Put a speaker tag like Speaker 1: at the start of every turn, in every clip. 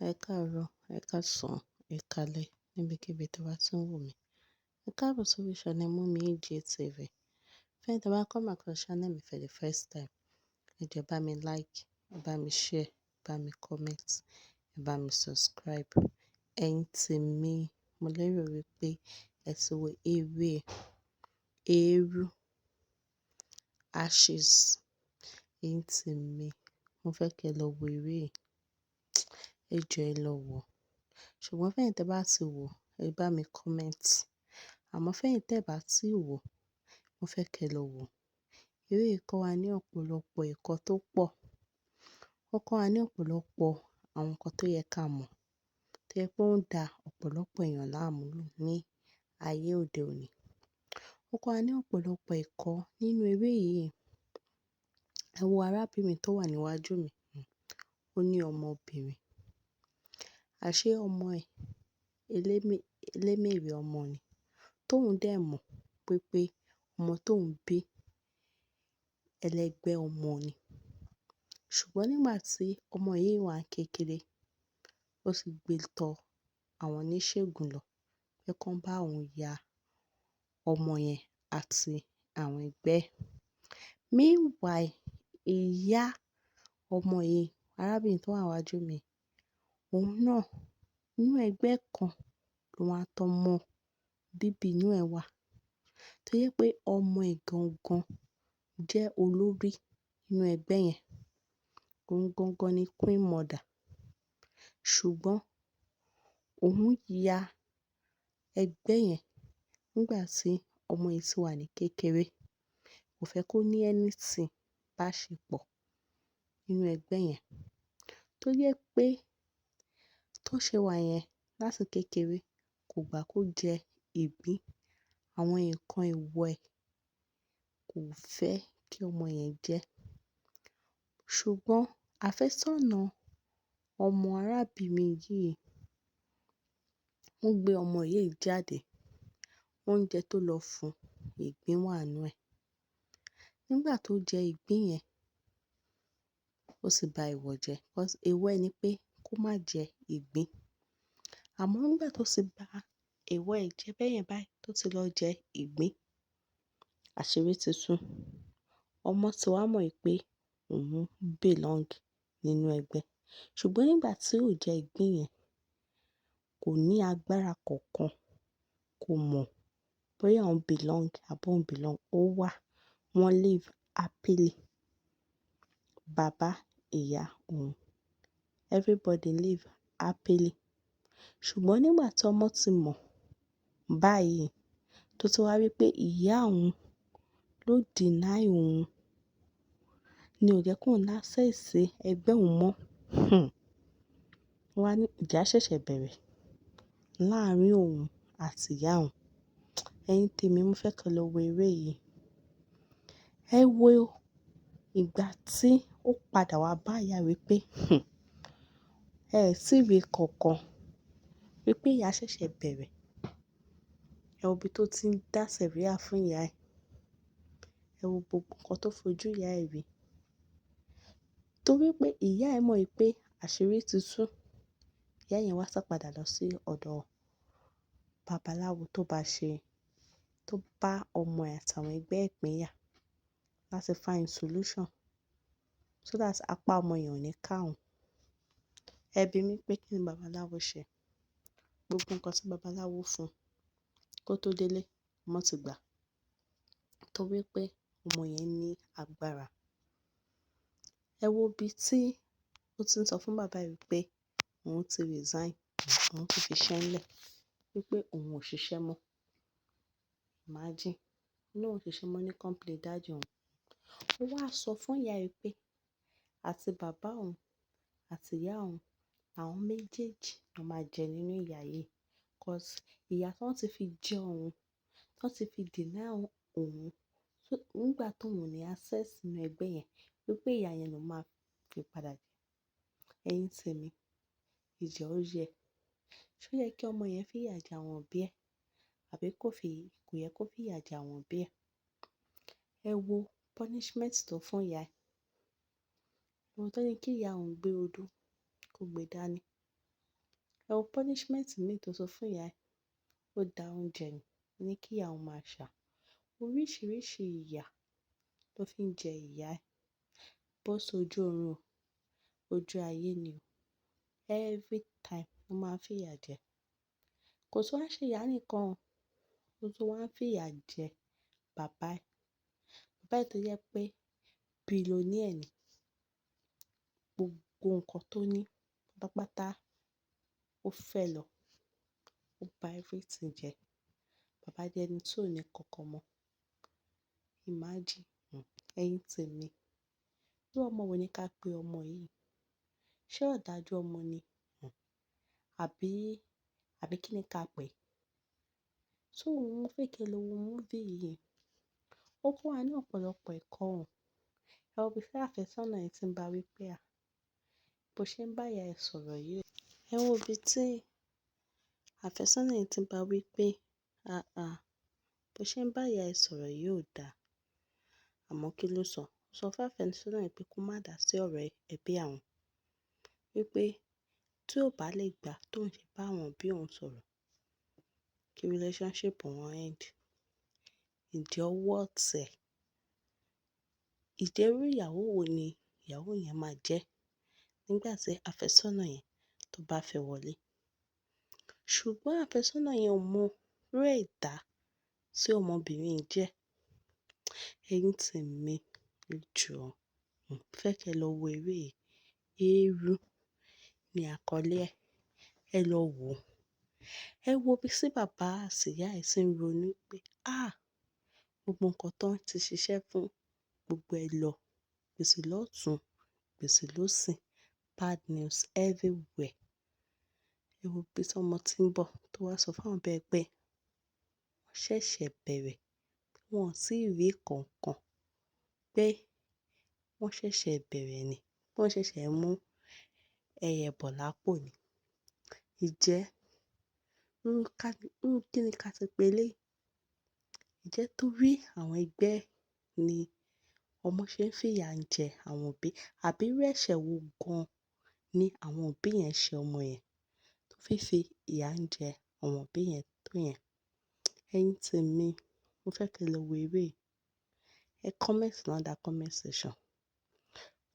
Speaker 1: Ẹ káàárọ̀, ẹ̀ káàsán, ẹ̀ káalẹ́ níbikíbi tí ẹ bá tí ń wò mí. Ẹ káàbọ̀ sórí channel Mummy AJ TV. Fẹ́yìn tí ẹ bá come across channel mi for the first time, ẹ jọ̀ọ́, ẹ bá mi like, ẹ bá mi share, ẹ bá mi comment, ẹ bá mi subscribe. Ẹ̀yin tèmi, mo lérò wípé ẹ ti wo eré Eérú, Ashes. Ẹ̀yin tèmi, mo fẹ́ kí ẹ lọ wo eré yìí. Ẹ jọ̀ọ́, ẹ lọ wò. Ṣùgbọ́n fẹ́yìn tí ẹ bá ti wò, ẹ bá mi comment. Àmọ́ fẹ́yìn tí ẹ bá tí wò, mo fẹ́ kí ẹ lọ wò. Eré yìí kọ́ wa ní ọ̀pọ̀lọpọ̀ ẹ̀kọ́ tó pọ̀. Ó kọ́ wa ní ọ̀pọ̀lọpọ̀ àwọn nǹkan tó yẹ ká mọ̀, tó yẹ pé ó ń da ọ̀pọ̀lọpọ̀ èèyàn láàmú ní ayé òde òní. Ó kọ́ wa ní ọ̀pọ̀lọpọ̀ ẹ̀kọ́ nínú eré yìí. Ẹ wo arábìnrin tó wà níwájú mi, ó ní ọmọbìnrin. Àṣé ọmọ ẹ̀ elémèrè ọmọ ni. Tóun dẹ̀ mọ̀ pé ọmọ tóun bí, ẹlẹgbẹ́ ọmọ ni. Ṣùgbọ́n nígbà tí ọmọ yìí wà kékeré, ó sì gbé tọ àwọn oníṣègùn lọ pé kí wọ́n bá òun ya ọmọ yẹn àti àwọn ẹgbẹ́ ẹ̀. Meanwhile, ìyá ọmọ yìí, arábìnrin tó wà níwájú mi, òun náà nínú ẹgbẹ́ kan lòun àtọmọ bíbí inú ẹ̀ wà. Tó jẹ́ pé ọmọ ẹ̀ gangan jẹ́ olórí nínú ẹgbẹ́ yẹn. Òun gangan ni queen mother. Ṣùgbọ́n òun ya ẹgbẹ́ yẹn nígbà tí ọmọ yìí sì wà ní kékeré. Kò fẹ́ kó ní anything bá ṣe pọ̀ nínú ẹgbẹ́ yẹn. Tó jẹ́ pé tó ṣe wà yẹn láti kékeré, kò gbà kó jẹ ìgbín, àwọn nǹkan èèwọ̀ ẹ̀, kò fẹ́ kí ọmọ yẹn jẹ. Ṣùgbọ́n àfẹ́sọ́nà ọmọ arábìnrin yìí ń gbé ọmọ yìí jáde. Oúnjẹ tó lọ fún, ìgbín wà nínú ẹ̀. Nígbà tó jẹ ìgbín yẹn, ó sì ba èèwọ̀ jẹ́. Because èèwọ̀ ẹ ní pé kó má jẹ ìgbín. Àmọ́ nígbà tó sì ba èèwọ̀ ẹ̀ jẹ́ bẹ́yẹn báyìí, tó ti lọ jẹ ìgbín, àṣírí ti tú. Ọmọ tí wá mọ̀ pé òun belong nínú ẹgbẹ́. Ṣùgbọ́n nígbà tí ò jẹ ìgbín yẹn, kò ní agbára kankan, kò mọ̀ bóyá òun belong àbí òun belong. Ó wà, wọ́n live happily. Bàbá, ìyá òun, everybody live happily. Ṣùgbọ́n nígbà tí ọmọ ti mọ̀ báyìí, tó ti wá rí pé ìyá òun ló deny òun, ní ò jẹ́ kó ní access sí ẹgbẹ́ òun mọ́. Ó wá ní ìjà ṣẹ̀ṣẹ̀ bẹ̀rẹ̀ láàárín òun àti ìyá òun. Ẹ̀yin tèmi, mo fẹ́ kí ẹ lọ wo eré yìí. Ẹ wo ìgbà tí ó padà wá bá ìyá wípé, ẹ tí rí kankan, wípé ìyá ṣẹ̀ṣẹ̀ bẹ̀rẹ̀. Ẹ wo ibi tó ti ń dá sẹ̀ríà fún ìyá ẹ̀. Ẹ wo gbogbo nǹkan tó fojú ìyá ẹ̀ rí. Torí pé ìyá ẹ̀ mọ̀ pé àṣírí ti tú. Ìyá yẹn wá sá padà lọ sí ọ̀dọ̀ babaláwo tó bá ṣe, tó bá ọmọ ẹ̀ àtàwọn ẹgbẹ́ ẹ̀ pínyà láti find solution so that apá ọmọ yẹn ò ní ká òun. Ẹ bi mí pé kí ni babaláwo ṣe. Gbogbo nǹkan tí babaláwo fún un kó tó délé, ọmọ ti gbà. Torí pé ọmọ yẹn ní agbára. Ẹ wo ibi tí ó ti ń sọ fún bàbá ẹ̀ wípé òun ti resign, òun ti fi iṣẹ́ ńlẹ̀, wípé òun ò ṣiṣẹ́ mọ́. Imagine, ó ní òun ò ṣiṣẹ́ mọ́ ní company daddy òun. Ó wá sọ fún ìyá ẹ̀ wípé àti bàbá òun àti ìyá òun, àwọn méjèèjì ló máa jẹ nínú ìyà yìí. 'Cause ìyà tí wọ́n ti fi jẹ òun, tí wọ́n ti fi deny òun nígbà tó òun ní access sínú ẹgbẹ́ yẹn, wípé ìyà yẹn ló máa fi padà jẹ. Ẹ̀yin tèmi, ìjẹ́ ó yẹ. Ṣé ó yẹ kí ọmọ yẹn fi ìyà jẹ àwọn òbí ẹ̀? Àbí kò yẹ kó fi ìyà jẹ àwọn òbí ẹ̀? Ẹ wo punishment tó fún ìyá ẹ̀. Ohun tó ní kí ìyá òun gbé odó, kó gbé dání. Ẹ wo punishment mìí tó sọ fún ìyá ẹ. Ó da oúnjẹ nù, ó ní kí ìyá òun máa ṣà. Oríṣiríṣi ìyà ló fi ń jẹ ìyá ẹ. Bó ṣojú orun o, ojú ayé ni o. Every time ló máa ń fi ìyà jẹ. Kò tún wá ṣe ìyá nìkan o. Ó tún wá ń fi ìyà jẹ bàbá ẹ. Bàbá ẹ tó jẹ́ pé billionaire ni. Gbogbo nǹkan tó ní pátápátá ó fẹ́ lọ. Ó ba everything jẹ. Bàbá jẹ́ ẹni tí ò ní kankan mọ́. Imagine, ẹ̀yin tèmi. Irú ọmọ wo ni ká pe ọmọ yìí? Ṣé ọ̀dájú ọmọ ni? Àbí, àbí kí ni ká pè é? So mo fẹ́ kí ẹ lọ wo movie yìí. Ó kọ́ wa ní ọ̀pọ̀lọpọ̀ ẹ̀kọ́ o. Ẹ wo bí tí àfẹ́sọ́nà ẹ tí ń bá wí pé à, bó ṣe ń bá ìyá ẹ sọ̀rọ̀ yìí. Ẹ wo bí tí àfẹ́sọ́nà ẹ tí ń bá wí pé, "àáà, bó ṣe ń bá ìyá ẹ sọ̀rọ̀ yìí ò da." Àmọ́ kí ló sọ? Ó sọ fún àfẹ́sọ́nà ẹ pé kó má dà sí ọ̀rọ̀ ẹbí àwọn. Wípé tí ó bá lè gbà tó ń ṣe bá àwọn òbí òun sọ̀rọ̀, kí relationship wọn end. Ǹjẹ́ ó worth ẹ̀? Ǹjẹ́ irú ìyàwó wo ni ìyàwó yẹn máa jẹ́ nígbà tí àfẹ́sọ́nà yẹn tó bá fẹ́ wọlé? Ṣùgbọ́n àfẹ́sọ́nà yẹn ò mọ irú ẹ̀dá tí ọmọbìnrin yìí jẹ́. Ẹ̀yin tèmi, ẹ jọ̀ọ́, mo fẹ́ kí ẹ lọ wo eré yìí. Eérú ni àkọlé ẹ. Ẹ lọ wò. Ẹ wo bí sí bàbá àti ìyá ẹ ṣe ń ronú pé, "àh! Gbogbo nǹkan tó ń ti ṣiṣẹ́ fún gbogbo ẹ lọ. Gbèsè lọ́tun, gbèsè lósì, bad news everywhere." Ẹ wo bí tí ọmọ tí ń bọ̀ tó wá sọ fún àwọn òbí ẹ pé wọ́n ṣẹ̀ṣẹ̀ bẹ̀rẹ̀, wọ́n ò tí ì rí kankan, pé wọ́n ṣẹ̀ṣẹ̀ bẹ̀rẹ̀ ni, wọ́n ṣẹ̀ṣẹ̀ mú ẹyẹ bọ̀ lápò ni. Ǹjẹ́ irú kí ni ká ti pè eléyìí? Ǹjẹ́ torí àwọn ẹgbẹ́ ni ọmọ ṣe ń fi ìyà ń jẹ àwọn òbí, àbí irú ẹ̀ṣẹ̀ wo gan-an ni àwọn òbí yẹn ṣe ọmọ yẹn tó fi fi ìyà ń jẹ àwọn òbí yẹn tó yẹn? Ẹ̀yin tèmi, mo fẹ́ kí ẹ lọ wo eré yìí. Ẹ comment under comment section.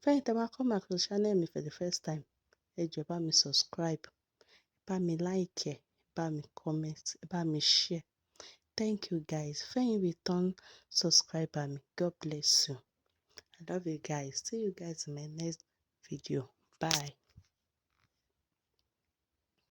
Speaker 1: Fẹ́yìn tí ẹ bá come across channel mi for the first time, ẹ jọ̀ọ́ ẹ bá mi subscribe, bá mi like ẹ, bá mi comment, bá mi share. Thank you guys. Fẹ́yìn return subscriber mi. God bless you. I love you guys. See you guys in my next video. Bye.